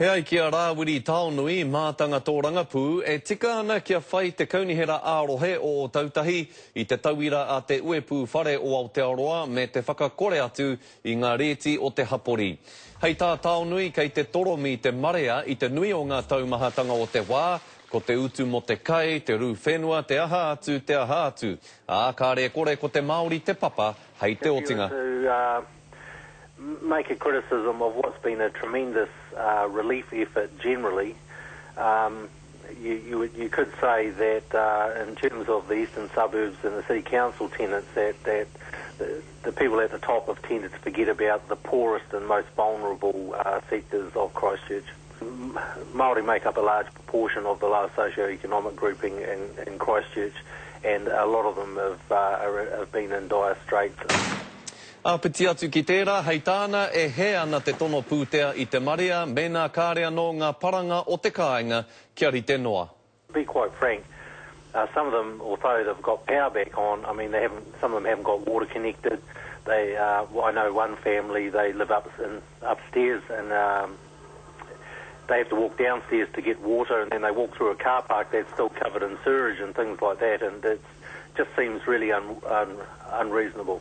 E ai ki a Rāwiri Taonui, mātanga tōrangapū, e tika ana kia whai te Kaunihera ā-Rohe o Ōtautahi i te tauira a te Uepū Whare o Aotearoa me te whakakore atu i ngā rēti o te hapori. Hei tā Taonui, kei te toromi te marea i te nui o ngā taumahatanga o te wā, ko te utu mō te kai, te rū whenua, te aha atu, te aha atu. Ā, kāre e kore ko te Māori te papa hei te If you were otinga. to make a criticism of what's been a tremendous uh, relief effort generally, um, you, you, you could say that uh, in terms of the eastern suburbs and the city council tenants, that, that the, the people at the top have tended to forget about the poorest and most vulnerable uh, sectors of Christchurch. Māori make up a large proportion of the lower socio-economic grouping in, in Christchurch, and a lot of them have, uh, are, have been in dire straits. Āpiti atu ki tērā, hei tāna, e hē ana te tono pūtea i te marea mēnā kāre anō ngā paranga o te kāinga kia rite noa. To be quite frank, uh, some of them, although they've got power back on, I mean, they haven't, some of them haven't got water connected. They, uh, I know one family, they live up in, upstairs and um, they have to walk downstairs to get water and then they walk through a car park that's still covered in sewage and things like that and it just seems really un, un, unreasonable.